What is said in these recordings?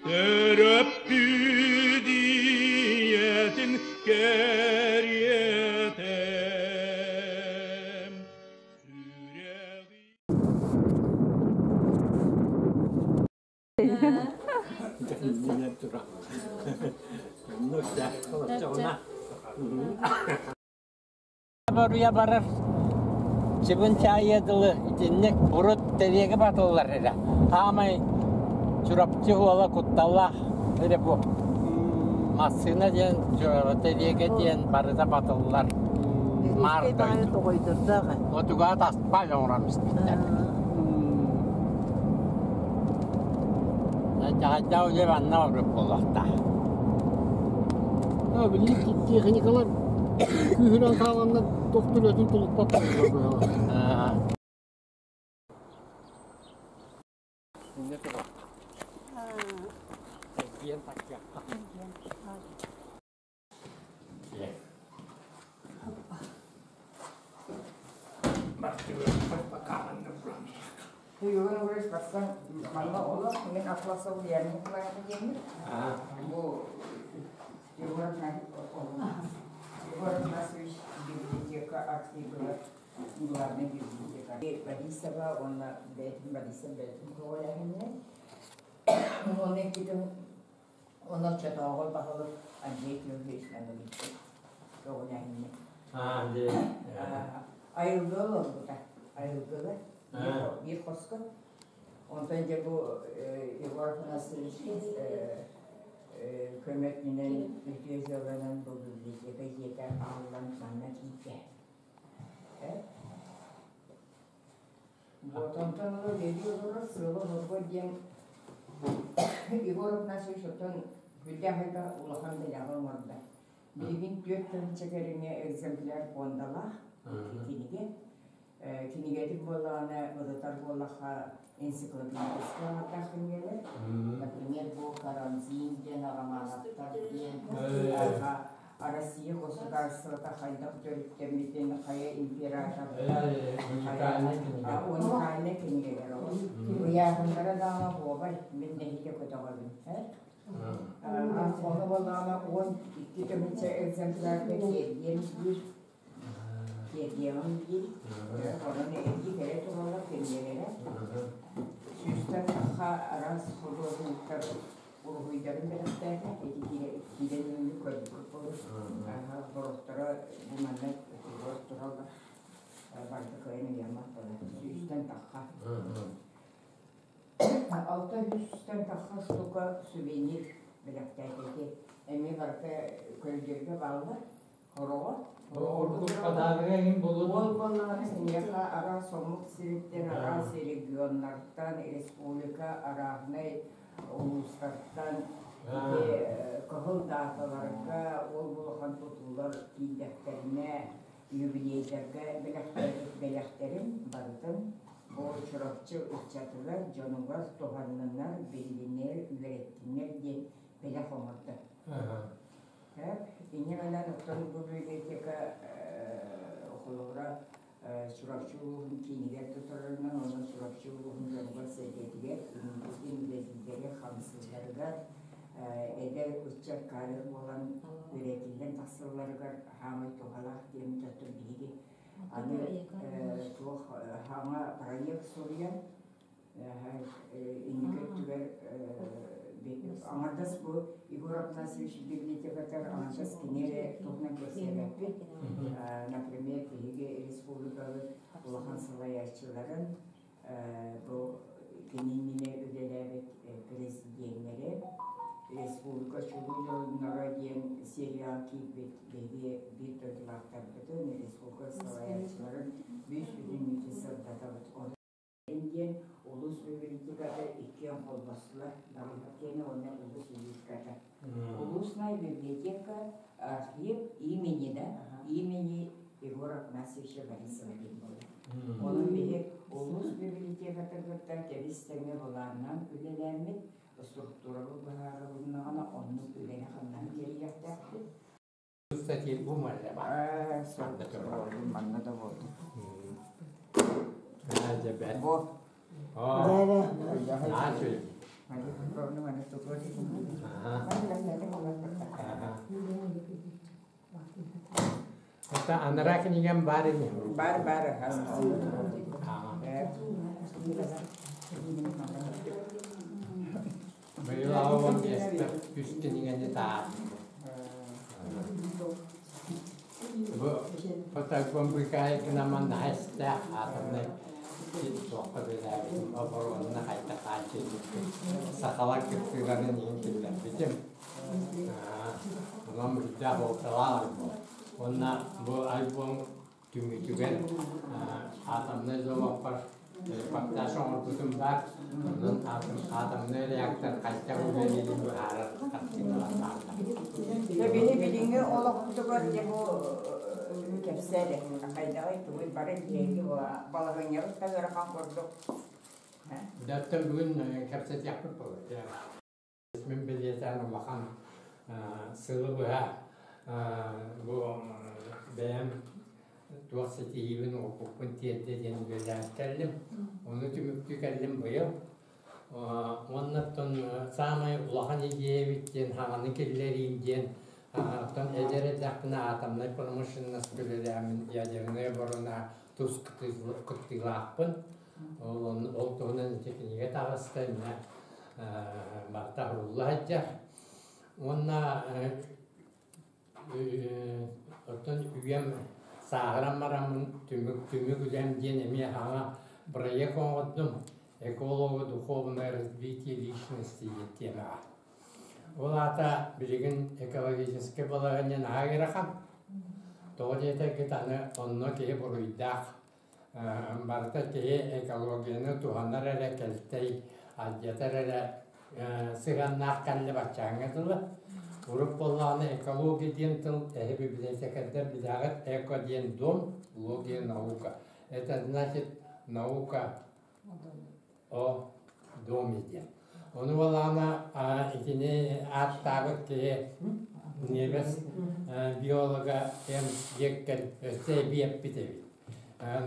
Төрөппүт ийэтин кэриэтэ Боруйа барар чыбын чаайыа дылы итинник урут тэриэгэ батыллар эрэ. Аамай Чурапчы уола кутталлаах эрэ бу. Массыына диэн, тэриэгэ диэн барыта батыллар. Маар дойду. Отуга таспал оҥорон испиттэр. Дьаһайдаа үлэ манна ордук буолуохтаах. Билигин техникалар күүһүнэн хааланнар туох үлэтин тулуппат буоллар. Егор Егорович барсан манна олох мин Атласов Леонид Николаевна диэммин. Бу Егор Егор Афанасьевич библиотека архивыгар главный библиотекарь. Борисова уонна бэйэтин Борисов бэйэтин көҕүлээһининэн. Уонна иккитин Онон оччотооҕу баһылык Андрей Георгиевич Манович көҕүлээһиннэ. Айылгы олорбута. Айылгыга биир хоско. Онтон дьэ бу Егор Афанасьевич көмөтүнэн үтүө дьыаланан бу библиотека дьиэтэ аһыллан манна киирдэ. Вот онтон ыла үлэлии олорор сыала-соруга диэн Егор Афанасьевич оттон сүрдээх элбэх улахан бэлэҕи оҥордо. Билигин 4000 кэриҥэ экземпляр фондалаах кинигэ. Кинигэтин буоллаҕына ырытар буоллахха энциклопедическай аҥардаах кинигэлэр. Например, бу Карамзин диэн, Романовтар диэн, Россия государствота хайдах төрүттэммитин, хайа императордар, уникальнай кинигэлэр ол. Ыйааһыннара даҕаны оһуобай, мин нэһиилэ көтөҕөбүн. Ону буоллаҕына 12 тыһыынча экземплярга тиэрдиэм диир, тиэрдиэҕим диир. Онон эбии кэлэ тураллар кинигэлэрэ. Сүүстэн тахса араас худуоһунньуктар Уруһуйдарын бэлэхтээтэ, ити киирэн үүнү көрбүт буолур. Сорохторо бу манна туруор тураллар. Барыта кыайан ыйаммат буолар. Сүүстэн тахха. 600-тэн тахха штука сувенир бэлэхтээтэ ити. Эмиэ барыта көрүдүөргэ бааллар. Хороҕо. Ордук подарга иһин булун. Ол буоллаҕына киниэхэ араас омук сириттэн, араас регионнартан, республика арааһынай улуустартан ити кыһыл дааталарга ол улахан тутуулар тиийдэхтэринэ юбилейдарга бэлэхтэрин барытын бу Чурапчы ыччатыгар, дьонугар туһанныннар, биллиннэр, үөрэттиннэр диэн бэлэх оҥордо. Инньэ гынан оттон бу библиотека холобура Чурапчы улууһун киинигэр тутарынан уонна Чурапчы улууһун дьонугар-сэргэтигэр инникитин үлэлииллэригэр хамсыылларыгар эдэр ыччат кадр буолан үөрэтиллэн тахсалларыгар хаамай туһалаах диэн оттон биһиги аны туох хаҥа проект суруйан инники өттүгэр аҥардас бу Егор Афанасьевич библиотекатыгар аҥардас кини эрэ туһунан кэпсээбэппит. Например, биһиги республикабыт улахан салайааччыларын бу кини иннинэ үлэлээбит президеннэри республика чулуу дьонноро диэн сериал киирбит биһиги биир дойдулаахтарбытын республика салайааччыларын бүүс бүтүннүүтүн сырдатабыт. Диэн улуус библиотеката иккиэн холбостулар Барыһап диэни уонна улуус библиотеката. Улусная библиотека архив имени да имени Егора Афанасьевича Борисова диэн буолар. Онон биһи улуус библиотеката кытта тэбис-тэҥҥэ былааннаан үлэлээммит, структурабыт быһаарылыннаҕына оннук үлэни-хамнаһы тэрийиэхтээхпит. Кстати, бу манна баар. Манна да буолду. Дьэ, Бу. Үчүгэй. Мария Петровна маны тутуо дии. Это анараа кинигэм баар ини. Бар бар. Быйыл аҕабам биэспэр үс кинигэни таһаардым. Бу Потапом быыкаайыкынан наһаа истээх атомнай туохха үлэлээбитим оборуонна хайдах хааччыйбыппын сахалар кыттыыларын иһин киллэрбитим. Онон үрдээх уолталаах альбом. Уонна бу альбом түмүтүгэр атомнай заводпар репортаж оҥорбутум баар. Онон атомнай реактор хайдах үлэлиирин быһаарар хартыыналар бааллар. Били билиҥҥи олохпутугар дьэ бу кэпсээ хайдаҕый тугуй бары биһиги балаһыанньабыт да ыарахан курдук. Дьэ бүгүн кэпсэтиэхпит буолуо. Мин бэлиэтээн улахан сылы быһа бу бэйэм туох ситиһиибин оҥорбуппун тиэрдэ диэн үлэлээн кэллим. Ону түмүктүү кэллим быйыл. Уонна оттон саамай улахан идиэйэбит диэн хаҥаны киллэриим диэн оттон эдэр эрдэхпинэ атомнай промышленность үлэлээммин ядернай оборона тус кыттыылаахпын. Ол, ол туһунан ити кинигэ таҕыста, иннэ барыта уһулла сылдьар. Уонна оттон үйэм сааһыран бараммын түмүк түмүк үлэм диэн эмиэ саҥа бырайыак оҥордум «Эколого духовное развитие личности» диэн тиэмэҕэ. Ол аата билигин экологическай балаһыанньа наһаа ыарахан. Тоҕо диэтэргит аны онно киһи буруйдаах. Барыта киһи экологияны туһанар эрэ кэлтэй, алдьатар эрэ сыһыаннаах кэллэ баччааҥҥа дылы. Урут буоллаҕына экология диэн тыл эһи библиотекардар билэҕит эко диэн дом, логия наука. Это значит наука о доме диэн. Ону буоллаҕына итини ааттаабыт киһи ньиэмэс биолога Эрнст Геккель өссө эбии эппит эбит.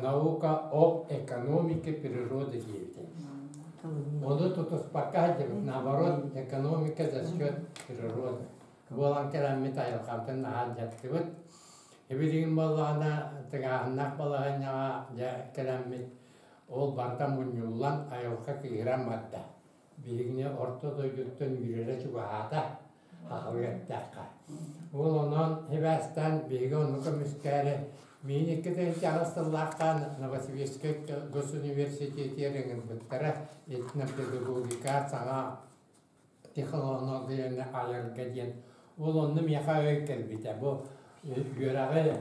Наука об экономике природы диэбит эбит. Ону тутуспакка сылдьыбыт, наоборот, экономика за счет природы. Буолан кэлэммит айылҕабытын наһаа алдьаттыбыт. Билигин буоллаҕына тыҥааһыннаах балаһыанньаҕа дьэ кэлэммит Ол барыта мунньуллан айылҕа кыыһыран барда. Биһигини орто дойдуттан үүрэрэ чугаһаата, аҕалык эттэххэ. Ол онон сибээстээн биһиги ону көмүскээри миин 2008 сыллаахтаан Новосибирскай госуниверситетигэр ыҥырбыттара этнопедагогика саҥа технологияны айарга диэн. Ол онно миэхэ өй кэлбитэ. Бу үөрэҕи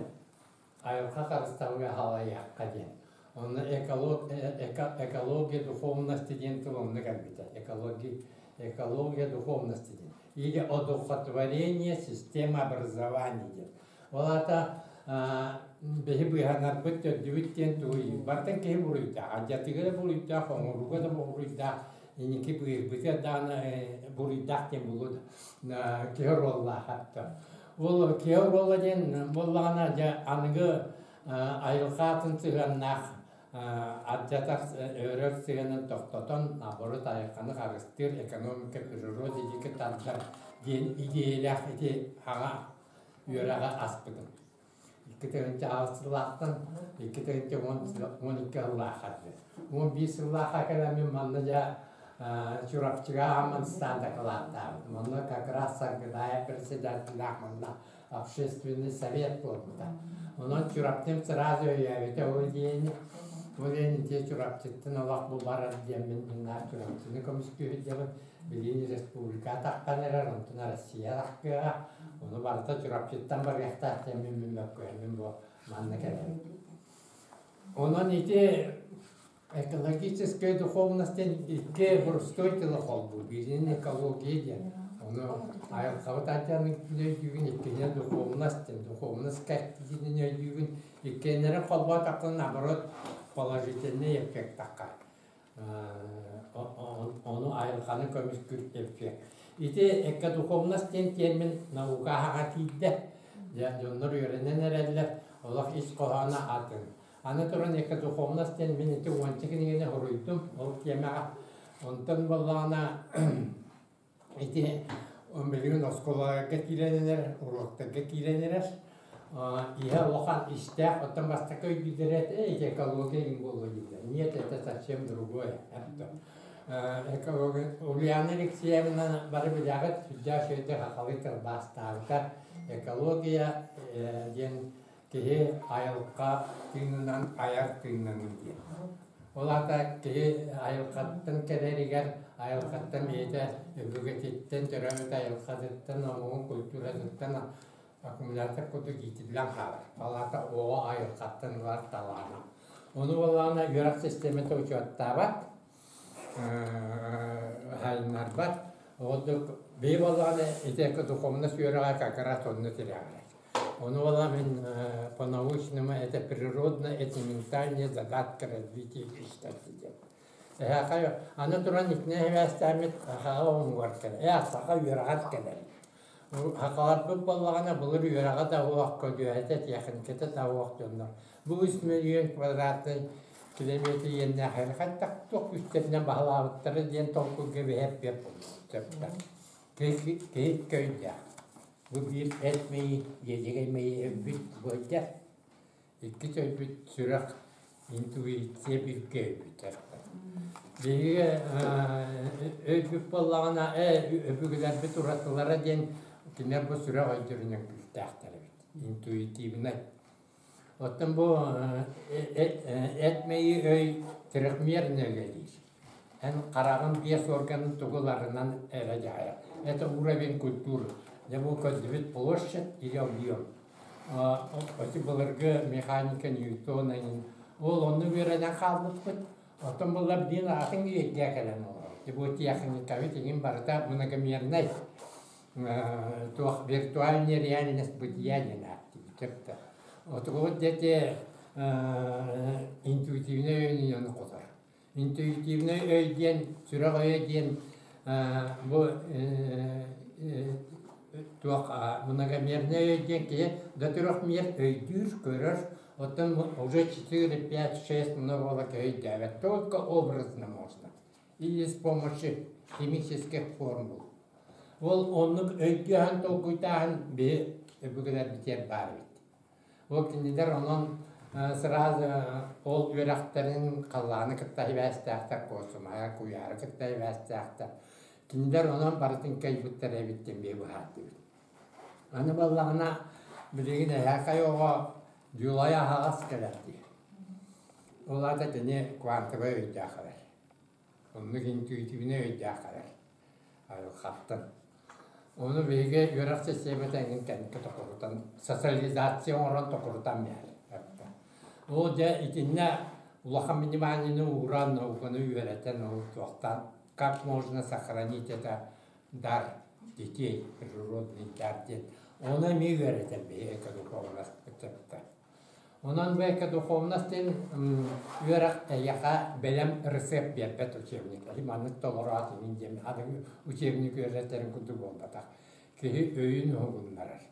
айылҕа харыстабыга халайыахха диэн. Онно экология духовности диэн тыл онно кэлбитэ. Экология, экология духовности диэн. Или одухотворение система образования диэн. Ол аата биһи быыһанарбыт төрдүбүт диэн тугуй? Бартан киһи буруйдаах, алдьатыыга да буруйдаах, оҥорууга да буруйдаах, инники быыһырбытыгар даҕаны буруйдаах диэн булуо да киһи оруоллаах атта. Ол киһи оруола диэн буоллаҕына дьэ аныгы айылҕа атын сыһыаннаах алдьатар өрөр сыһыанын тохтотон наоборот айылҕаны харыстыыр экономика природы диэки тардар диэн идиэйэлээх ити аҕа үөрэҕи аспытым. 2008 сыллаахтан 2012 сыллаахха 11 сыллаахха кэлэммин манна дьэ Чурапчыга Амманстан дакылааттаабытым. Онно как раз Саргыдаев председателлээх манна общественный совет буолбута. Онон Чурапчым сразу өйөөбүтэ ол диэни. Ол диэн ити Чурапчыттан олох бу барар диэммин мыннаах Чурапчыны көмүскүүбүт диэбин билигин республика таххан эрэр, онтон Россия таххыаҕа. Ону барыта Чурапчыттан барыахтаах диэммин мин мөккүһэммин бу манна кэлэбин. Онон ити экологическая духовность диэн икки боростуой тылы холбуур. Бииринэн экология диэн. Ону айылҕабыт алдьанын өйдүүгүн, иккиһинэн духовность диэн. Духовность кэртиитин өйдүүгүн. Иккиэннэрин холбоотоххуна, наоборот, положительный эффект таххар. Ону айылҕаны көмүскүүр эффект. Ити экодуховность диэн термин наука аһаҕа киирдэ. Дьэ, дьоннор үөрэнэн эрэллэр, олох ис хоһооно атын. Аны туран экодуховность диэн мин ити уонча кинигэни суруйдум. Ол тиэмэҕэ Онтон буоллаҕына ити билигин оскуолаларга киирэн эрэр, уруоктарга киирэн эрэр. Иһэ улахан истээх, оттон бастакы өйдүүлэрэ ити экология иҥ буолуо дииллэр. Нет, это совсем другое. Экология Ульяна Алексеевна бары билэҕит, сүрдээх үчүгэйдик сахалыы тылбаастаабыта. Экология диэн киһи айылҕа тыынынан айар тыыннаныы диэн. Ол аата киһи айылҕаттан кэлэригэр айылҕаттан бэйэтэ өбүгэтиттэн, төрөөбүт айылҕатыттан, омугун культуратыттан аккумулятор курдук иитиллэн хаалар. Ол аата оҕо айылҕаттан ылар талаана. Ону буоллаҕына үөрэх систиэмэтэ учуоттаабат, хайыннарбат. Ол биһи буоллаҕына ити духовность үөрэҕэ как раз онно тирэҕирэр. Ону буолла мин по-научному это природно, это ментальная загадка развития личности диэн. Эһээхэ аны туран итинэ сибээстээммит сахаҕа омугар кэлэр. Ээ саха үөрэҕэр кэлэр. Сахаларбыт буоллаҕына былыр үөрэҕэ да суох, көдүөһэтэ, тиэхиньикэтэ да суох дьоннор. Бу үс мөлүйүөн квадратный километр иэннээх хайдах туох күүстэринэн баһылаабыттара диэн толкуйга биһэр буолуохтаах. Киһи көйдөөх. Бу биир эт мэйии, иэдьэгэй мэйии өлбүт буойдар, иккис өлбүт сүрэх интуиция билгэ өлбүттэр. Биһиги өлбүт буоллаҕына, өбүгэлэрбит уратылара диэн кинилэр бу сүрэх өйдөрүнэн күүстээхтэр эбит, интуитивнай. Оттон бу эт мэйии өй трехмерно үлэлиир. Эн хараҕын биэс органын тугу ыларынан эрэ дьаһайар. Это уровень культуры. Дьэ бу көрдүбүт площадь или объем. Оти былыргы механика Ньютона ол онно үөрэнэн хаалбыппыт. Оттон былар диэн атын үйэйгэ кэлэн олорор. Бу техникабыт иҥин барыта многомернай туох виртуальная реальность бытия диэн ааттыыбыт. Отугут дети интуитивнай өйүнэн хотор. Интуитивнай өй диэн, сүрэх өйө диэн бу туох многомерный өй диэн киһи до трех мер өйдүүр, көрөр, оттон уже 4, 5, 6 много буола киһи өйдөөбөт. Только образно можно. Или с помощью химических формул. Ол оннук өйдөөһүн толкуйдааһын биһи өбүгэлэрбитигэр баар эбит. Ол кинилэр онон сразу ол үөрэхтэрин халлааны кытта сибээстээхтэр, куосумаһы, куйаары кытта сибээстээхтэр. Кинилэр онон барытын кыайбыттар эбит диэн биһи быһаардыбыт. Аны буоллаҕына билигин эһээхэй оҕо дьулайа аһаҕас кэлэр дии. Ол аата кини квантовай өйдөөх эрэр. Оннук интуитивнэй өйдөөх эрэр айылҕаттан. Ону биһиги үөрэх систиэмэтэ эҥин кэнники токурутан, социализация оҥорон токурутан биэрэр. Ол дьэ итиннэ улахан вниманиены ууран, науканы үөрэтэн, ол туохтаан как можно сохранить это дар детей, природный дар диэн. Ону эмиэ үөрэтэн биһиги экодуховнаспыт. Онон бу экодуховность диэн үөрэх эйиэхэ бэлэм рецепт биэрбэт учебник. Маннык толороот иҥин диэн аныгы учебник үөрэтэрин курдук буолбатах. Киһи өйүн уһугуннарар.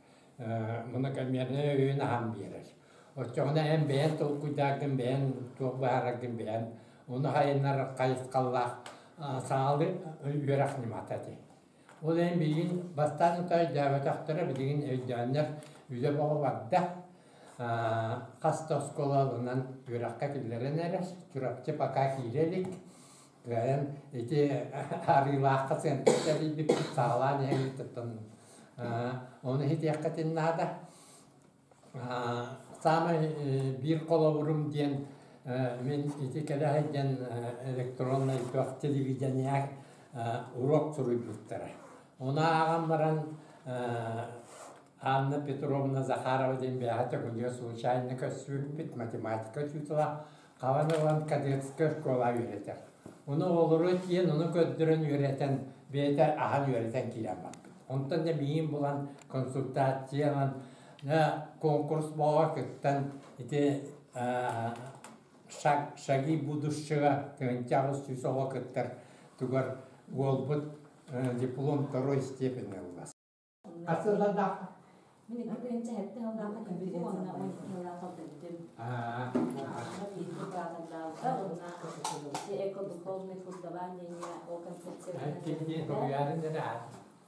Многомернай өйүн аһан биэрэр. Оччоҕуна эн бэйэн толкуйдааргын, бэйэн туох быһаараргын бэйэн ону хайыннарар хайысхаллаах саҥалыы үөрэх ньымата ити. Ол иһин билигин бастаан утаа өйдөөбөтөхтөрө, билигин өйдөөннөр үлэ бөҕө барда. Хас да оскуолаларынан үөрэххэ киллэрэн эрэр. Чурапчы пока киирэ илик. Кыайан ити Арыылаахха центр тэрийбиппит саҕалаан иһэбит оттон ону иһитиэххитин наада. Саамай биир холобурум диэн мин ити кэлэ сылдьан электроннай туох телевидение уруок суруйбуттара. Ону ааҕан баран Анна Петровна Захарова диэн бэйэҕэ төкүнүгэ случайно көрсүбүппүт математика учуутала хабан ылан кадетскай школа үөрэтэр. Ону оҕолору тиийэн ону көрдөрөн үөрэтэн бэйэтэ аһан үөрэтэн киирэн барбыт. Онтон да миигин булан консультация ылан конкурс бөҕө кыттан ити шаги будущего 1800 оҕо кыттар тугар уолбут диплом второй степени ылла. Хасылладах. Мин 2007 сыллаахха кэлбитим уонна 12 сыллаахха өлбүтүм. Бииргэ баатардаабыта уонна ити эко-духовный создавание ол концепция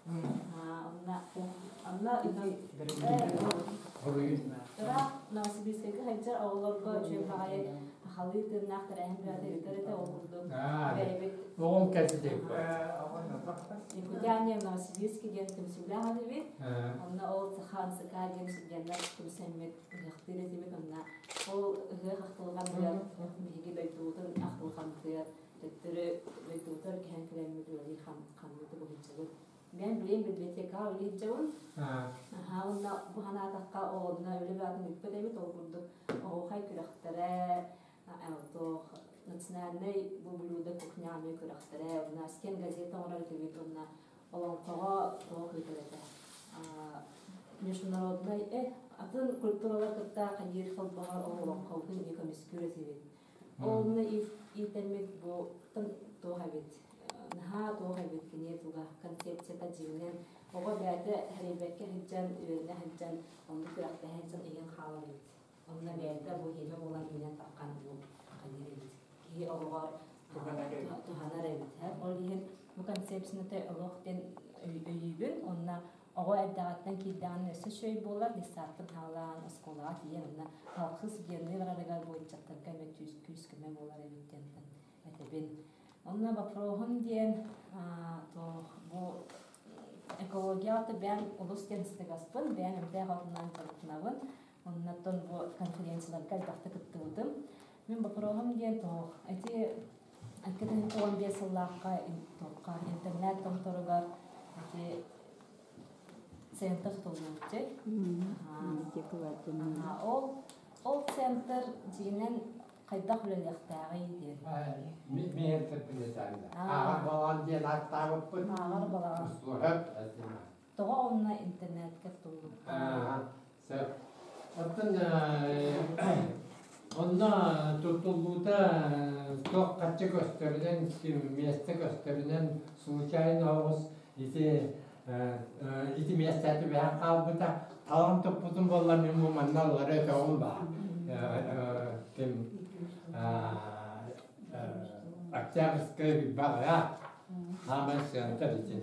Онно онно ыраах Новосибирскайга сылдьар оҕолорго үчүгэй баҕайы сахалыы тыыннаах тэрээһин бөҕөтө ыытар этэ ол курдук бэйэбит Оҕом кэлбит Якутяне в Новосибирске диэн түмсүүлээх этибит. Онно ол Саха НСК диэн студеннар түмсэммит ыһыахтыыр этибит. Онно ол ыһыах ахтылҕаныгар биһиги дойдубутун ахтылҕаммытыгар төттөрү дойдубутугар кэһэн кэлэммит үлэлии хаммыты быһыччабыт. Мен билим библиотекаҕа үлэлии сылдьабын. Аһаа уонна бу санаатахха оҕонно үлэ баатын ыыппыт эбит. Ол курдук оһуохай күрэхтэрэ, туох национальнай бу блюдо кухняны күрэхтэрэ, уонна стен газета оҥорор этибит уонна олоҥхоҕо туох ыытар этэ. Международнай атын культуралар кытта хайыыр холбоһор ол олоҥхобутун эмиэ көмүскүүр этибит. Онно иитэммит бу туох эбит наһаа туох эбит кини туга концепцията дьиҥинэн оҕо бэйэтэ хэрэйбэккэ сылдьан үөрэнэ сылдьан онно күрэхтэһэ сылдьан иһэн хаалар эбит. Онно бэйэтэ бу иһимэ буолан үүнэн таххан бу хайыыр эбит. Киһи олоҕор туһанар эбит. Ол иһин бу концепцияны олох диэн өйүүбүн. Онно Оҕо эрдэҕиттэн киирдэҕинэ өссө үчүгэй буолар, детсадтан хаалаан, оскуолаҕа тиийэн онно халхыы студенныы барарыгар бу ыччаттарга эмэ күүс-көмө буолар эбит диэнтэн этэбин. Онно боппуруоһум диэн туох бу экологияҕа бэйэм олус диэн сытыгаспын, бэйэм эмтээх отунан дьарыктанабын. Оннуттан бу конференцияларга элбэхтэ кыттыбытым. Мин боппуруоһум диэн туох ити 2015 сыллаахха туохха интернет томторугар ити центр тутуллубут Ол ол центр дьиҥинэн хайдах үлэлиэхтээҕий диэн. Мин Ааҕар балаҕан диэн ааттаабыппыт. Ааҕар балаҕан. Тоҕо онно интернеткэ тутуллубута? Сөп. Оттон онно туттуллуута туох хаччы көстөрүнэн, миэстэ көстөрүнэн случайно оҕус ити ити миэстэ түбэһэн хаалбыта. Талан туппутум буоллар мин бу манна ыллары өтөҕүм баар. Ким Октябрьская баҕа хааман сыантар ити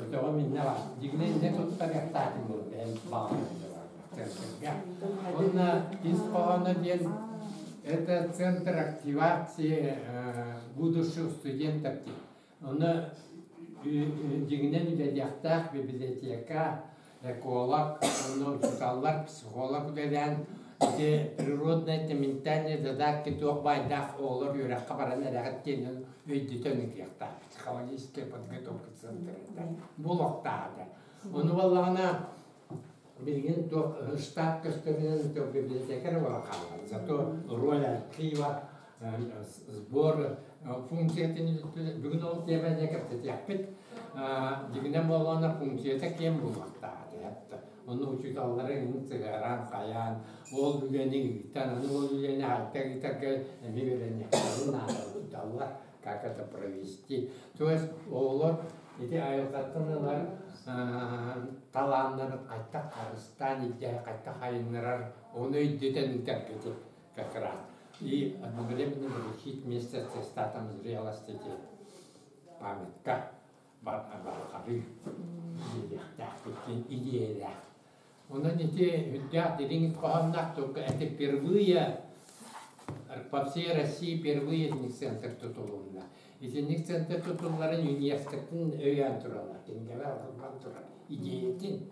өтөҕүм иннэ бар. Дьиҥинэ иннэ туттарыахтаатым бу бэйэм баҕам центрга. Уонна ис хоһооно диэн это центр активации будущих студентов диэн. Онно дьиҥинэн үлэлиэхтээх библиотека, эколог, онно учууталлар, психолог үлэлээн ити природное это ментальные задатки туох баайдаах оҕолор үөрэххэ баран эрэҕит диэн өйдөтөн ыытыахтаах психологическая подготовка центра буолуохтаах этэ. Ону буоллаҕына билигин туох штат көстөрүнэн туох библиотека эрэ буолан хаалла. Зато роль архива, сбор функциятын бүгүн ол тиэмэни кэпсэтиэхпит. Дьиҥинэн буоллаҕына функцията киэҥ буолуохтаах этэ. Онно учууталлары сыһыаран, хайаан, ол үлэни ыытан, аны ол үлэни хайта ыытарга эмиэ үөрэниэхтэрин наада учууталлар, как это провести. То есть оҕолор ити айылҕаттан ылар талааннарын хайдах харыстаан илдьэ, хайдах айыннарар, ону өйдөтөн ыытарга как раз. И одновременно вручить вместе с аттестатом зрелости памятка барҕарыы диэхтээхпит идиэйэлээх. Онон ити үрдээх дириҥ хоһоонноох только это впервые по всей России впервые итинник центр тутулунна. Итинник центр тутулларын ЮНЕСКО-тын өйөөн тураллар, кинигэлэр албан турар идеятин.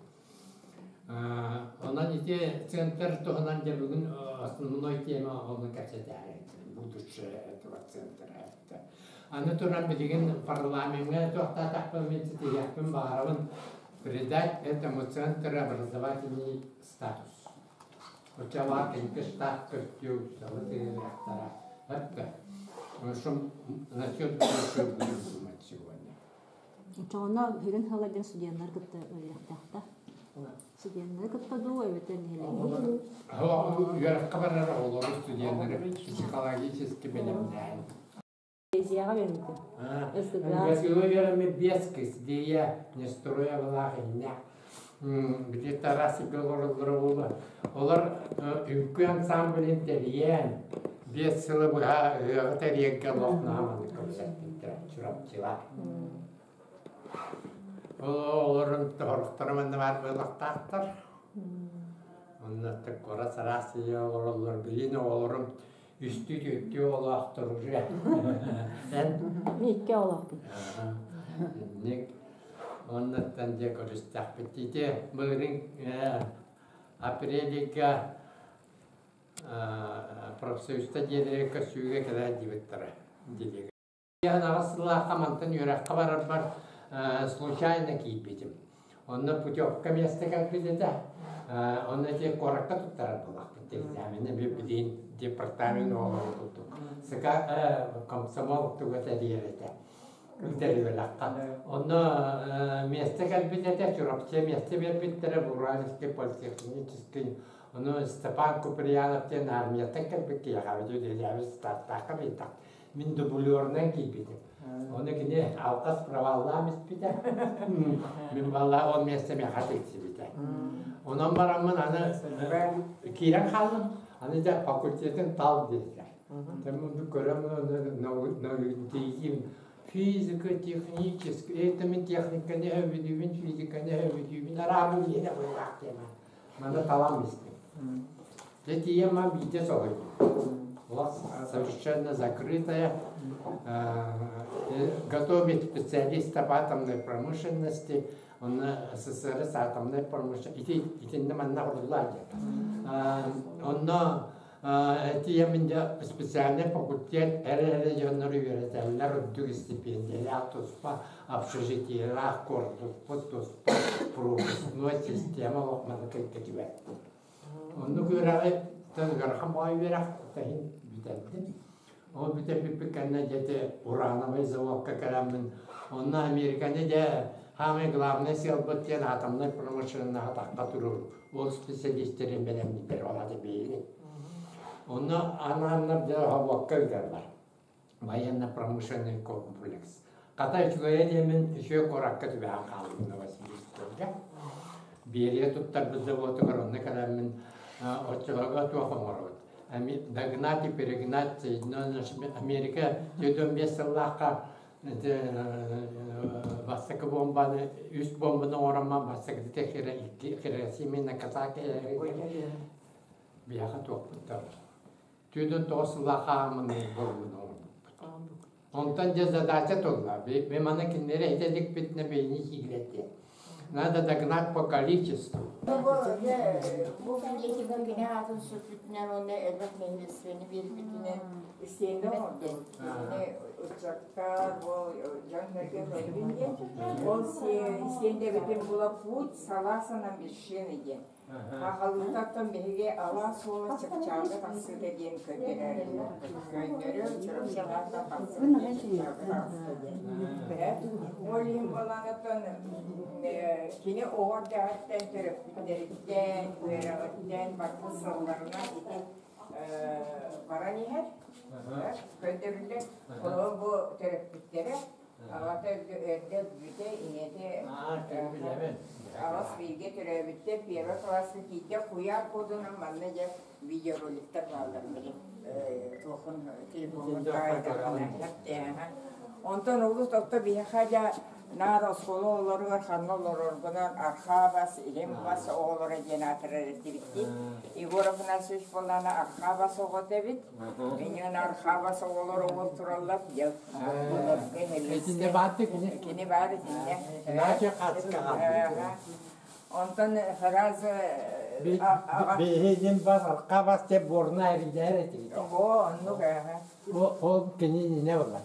Онон ити центр туһунан дьэ бүгүн основной тема ону кэпсэтээри будущее этого центра это. Аны туран билигин парламеҥҥа туохтаатахпын мин ситиһиэхпин баҕарабын придать этому центру образовательный статус. Оччолоох кэнники штат көстүү учууталы тыырыахтара. Это что насчет будущего будем думать сегодня. Оччоҕуна сүрүн сыала диэн студеннар кытта үлэлиэхтээхтэр. Студеннары кытта дуу эбэтэр нэһилиэнньэ Үөрэххэ барар оҕолору студеннары психологически бэлэмнээн. Азияҕа үөрэммитим. СГУ үөрэммит биэс кыс Лия Нестроевалаах иннэ. Били Тарасика олороллоро буолуо. Олор үҥкүү ансамблын тэрийэн, 5 сылы быһа ыһыаҕы тэрийэргэ олох наһаа маннык көмөлөспүттэрэ Чурапчылар. Олорун тоһорохторо манна баар буолуохтаахтар. Онно куорат араас сиргэ олороллор. Билигин оҕолорум үстүү түөртүү оҕолоохтор уже. Эн? Икки оҕолоохпун. Инник. Оннуттан дьэ көрүстэхпит. Ити былырыын апрельга профсоюзта дьиэлэрэ көрсүүгэ кэлээр диэбиттэрэ. 8 сыллаахха мантан үөрэххэ барарбар случайно киирбитим. Онно путевка миэстэ кэлбит этэ. Онно ити куоракка туттарар буоллахпыт экзамени билигин департамент оҕолорун курдук. СК комсомол туга тэрийэр этэ. Ыытар. Онно миэстэ кэлбит этэ, Чурапчы миэстэ биэрбиттэрэ, Уральский политехнический. Ону Степан Куприянов диэн армияттан кэлбит киһиэхэ үлэлээбит стартаахха биэрдэх. Мин дублерынан киирбитим. Ону кини алҕас проваллаан испитэ. Мин балла ол миэстэ миэхэ тиксибитэ. Онон бараммын аны киирэн хааллым. Аны дьэ факультетын тал диэтилэр. Мин көрөм научным физика, технический, это мин техниканы сөбүлүүбүн, физиканы сөбүлүүбүн, арааһы билиэнэ быһыылаах тема. Манна талан истим. Дьэ тиийэн ман биирдэ соһуйдум. Олох совершенно закрытая, готовить специалистов атомной промышленности, онно СССР атомной промышленности, ити итиннэ манна уруллаа диэн. Онно тиийэммин дьэ специальный факультет эрэ дьоннору үөрэтэллэр, үрдүк стипендиялаах, туспа общежитиелаах, корпуспут туспа, пропускной система олох маны кэккэтибэт. Оннук үөрэҕи ыарахан баҕайы үөрэх таһын бүтэрдим. Ол бүтэрбиппит кэннэ дьэ урановый заводка кэлэммин, онно Американы дьэ самый главный сыалбыт диэн атомнай промышленноһа тахха туруор, ол специалистерин бэлэмниттэр олады бэйини. Онно анааннар дьэ заводка ыыталлар. Военно-промышленный комплекс. Хата үчүгэйэ диэмин үчүгэй куоракка түбэһэн хаалбытым Новосибирскайга. Берия туттарбыт заводугар онно кэлэммин оччолорго туох оҥоробут? Догнать и перегнать Соединенные Америка 45 сыллаахха бастакы бомбаны, үс бомбаны оҥороммун бастакыта икки Хиросима, Нагасаки биһиэхэ туохпуттар. 49 сыллаахха ааммын бомбаны оҥорбуппут. Онтон дьэ задача турла. Мен маны кинилэри этэ иликпитинэ бэйини киилэтиэ. Надо догнать по количеству. Бу билетигэр кини аатын сүппүтүнэн уонна элбэх нэһилиэстибэни биэрбитинэн истиэндэ оҥордубут. Кини ыччакка бу дьон-сэргэ көрдүн диэн. Ол истиэндэбитин була путь Саласа на вершины диэн. Аҕалыытаттан биһиги алаас суола чыпчаалга тахсыыта диэн көрдөрөр. Көннөрү Чурапчы алаастан тахсыыта чыпчаалга таҕыста диэн. Ол иһин буоланыттан кини оҕо эрдэҕиттэн төрөппүттэриттэн, үөрэҕиттэн барбыт сылларынан ити баран иһэр. Көрдөрүллэр. Олор бу төрөппүттэрэ аҕата эрдэ өлбүтэ, ийэтэ аҕыс бииргэ төрөөбүттэр, первый класска киирдэ, куйаар кодунан манна дьэ видеороликтар бааллар били туохун телефоҥҥун таайдаххына. Онтон олус отто биһиэхэ дьэ наар оскуола оҕолоругар ханна олороргунан архаа бас, илин бас оҕолоро диэн аатырар этибиттии. Егор Афанасьевич буоллаҕына архаа бас оҕото эбит. Инньэ архаа бас оҕолор оҕол тураллар. Дьэ Итиннэ баатты кини. Кини баар итиннэ. Наче хаска. Онтон сразу Биһигин бас архаа бас деп борна эридэр этибит. О, оннук ээ. Ол кини не болла.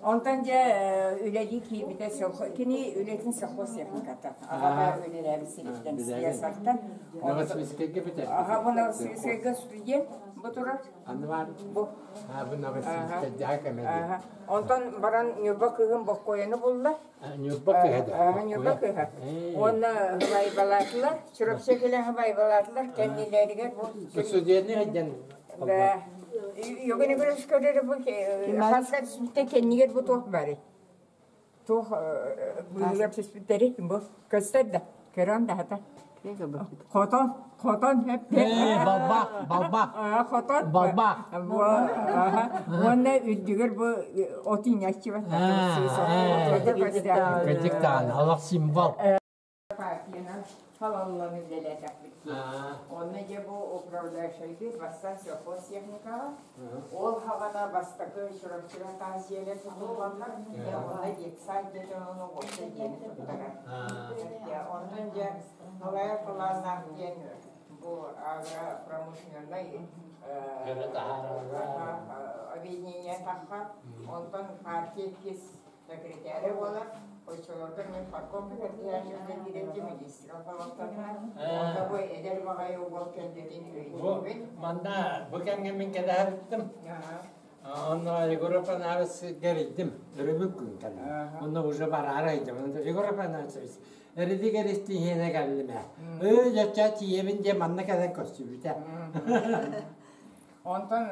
Онтон дьэ үлэлии киирбитэ кини үлэтин совхоз техниката. Аҕата үлэлээбит сириттэн слесартан. Новосибирскайга бүтэр. Аха, бу Новосибирскайга студент бу турар. Анны бар. Бу. А, бу Новосибирскайга кэмэди. Онтон баран Ньурба кыыһын Боккуойаны булла. Ньурба кыыһа да. Ньурба кыыһа. Уонна һыбайбалаатылар. Чурапчы кэлэн һыбайбалаатылар. Кэннилэригэр бу Студентный ден. Да. Йогын көрөр бу хаска түспүттэ кэннигэр бу туох бары. Туох быыһыгар түспүттэри бу көстөр да көрөн да хата. Хотон, хотон Ээ, балбаах, балбаах. Хотон. Балбаах. Уонна үрдүгэр бу от иҥэччи Кырдьык даҕаны, олох символ. Партиянан халаллан үлэлээтэхпит дии. Онно дьэ бу управляющайдыыр бастаан сельхозтехникаҕа, ол хаҕана бастакы Чурапчыга таас дьиэлэр тутулланнар, дьэ онно детсад диэтин ону уопсай дьиэни туттарар. Онтон дьэ салайар талааннаах диэн бу агропромышленнай объединение тахха, онтон партия иккис Секретаря буолар. Оччолорго мин парком секретаря дириэктэр министр холоттонно. Онно бу эдэр баҕайы уол кэлбитин өйдүүбүн. Манна бу кэмҥэ мин кэтэһэбиттим. Онно Егор Апанасьевич кэрийдим. Өрөбүл күн кэллим. Онно уже бараары ыйдым. Егор Апанасьевич эридик эристиһиэнэ кэллим ээ. Ыы, дьачча тиийэбин диэн манна кэлэн көрсүбүтэ. Онтон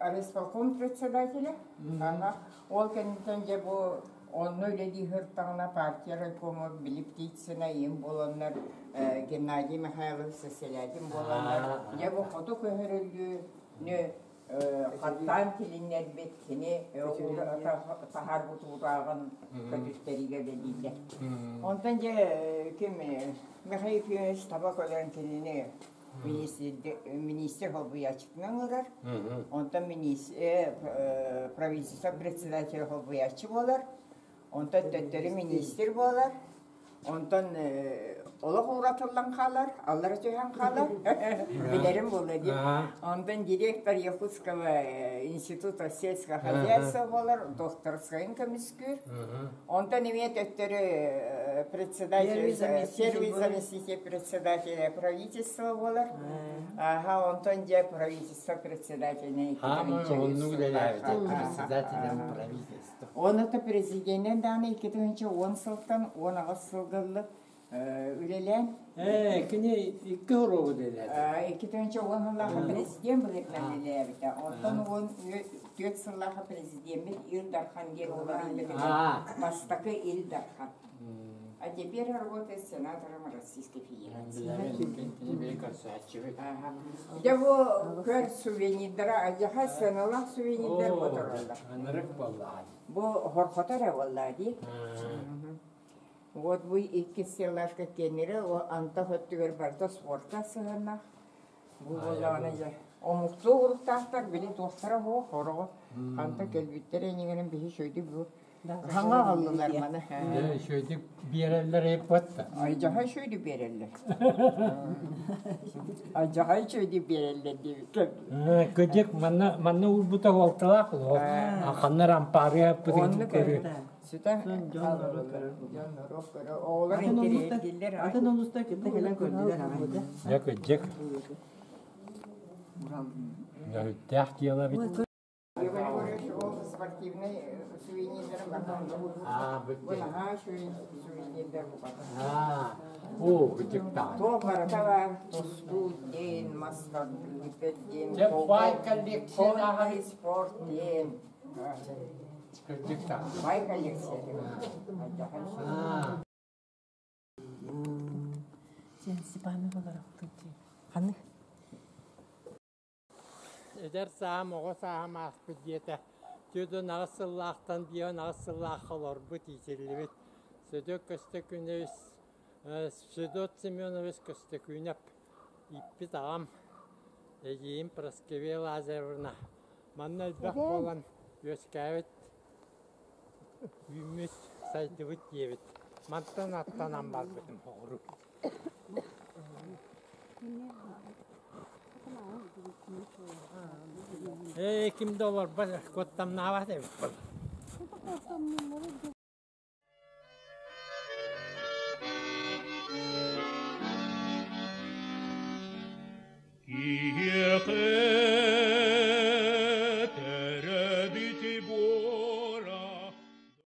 райисполком председателэ, ол кэнниттэн дьэ бу онно үлэлии сырыттаҕына партия райкома били Птицына им буоланнар Геннадий Михайлович Сеселятин буоланнар дьэ бу хоту көһөрүллүүнү хаттаан тилиннэрбит кини таһаарбыт уурааҕын көтүттэригэ үлэлииллэр. Онтон дьэ ким Михаил Ефимович таба көрөн кинини Министр холбуйааччытынан ылар, онтон правительство председателя холбуйааччы буолар, онтон төттөрү министр буолар, онтон олох ууратыллан хаалар, аллара түһэн хаалар, билэрим буолла дии. Онтон директор Якутского института сельского хозяйства буолар, докторскайын көмүскүүр. Онтон эмиэ төттөрү председатель, первый заместитель председателя правительства буолар. Аха, онтон дьэ правительство председателинэн Оннук үлэлээбитэ председателем правительства. Он это президенинэн даҕаны 2010 сылтан 18 сылга үлэлээн. Ээ, кини икки уруогу үлэлээтэ. 2010 сыллаахха президент быһыытынан үлэлээбитэ. Онтон 14 сыллаахха президеммит Ил Дархан диэн уларыйбытыгар бастакы Ил Дархан. А теперь работает сенатором Российской Федерации. Дьэ бу көр сувенирдара, адьаха сыаналаах сувенирдэр ботороллор. Ынырык буоллаҕа. Бу хорхото эрэ буоллаа дии. Вот бу иккис сылларга киэннэрэ антах өттүгэр барыта спортка сыһыаннаах. Бу буоллаҕына дьэ омуктуу уруктаахтар били туохтара суох хороҕо ханта кэлбиттэрэ инигинэн биһи үчүгэйдик бу хаҥа аҕаллылар маны. Дьэ үчүгэйдик биэрэллэр эппат да. Айдьаха үчүгэйдик биэрэллэр. Айдьаха үчүгэйдик биэрэллэр диэбиккэ. Кыдьык манна манна уурбута уолталаах ханна рампаарыа Оннук Сүтэн дьон норуот көрөр. Дьон норуот көрөр. Оҕолор интэриэһиргииллэр. Атын улуустар кытта кэлэн көрдүлэр аҕай. Дьэ кыдьык. Үттээх дьыала эбит. Спортивный сувенирдары Бу наһаа сувенирдэр букатын. Оо, кыдьыктаах. Туох барыта баар. Тустуу диэн, мас тардыыта диэн, Дьэ, баай коллекция спорт диэн. Кырдьык да. Бай коллекция. Сен Степанов олорохтун Ханнык? Эдэр саам, оҕо сааһым ааспыт диэтэ. 48 сыллаахтан 58 сыллаахха олорбут, иитиллибит. Сөдүөт Көстөкүүнэбис, Федот Семенович Көстөкүүнэп ииппит аҕам, эдьиийим Прасковья Лазаревна Манна элбэх буолан үөскээбит, үүммүт, сайдыбыт диэбит. Мантан аттанан барбытым оҕуру. Ээ, ким да олорбот, куттамнаабат эбит.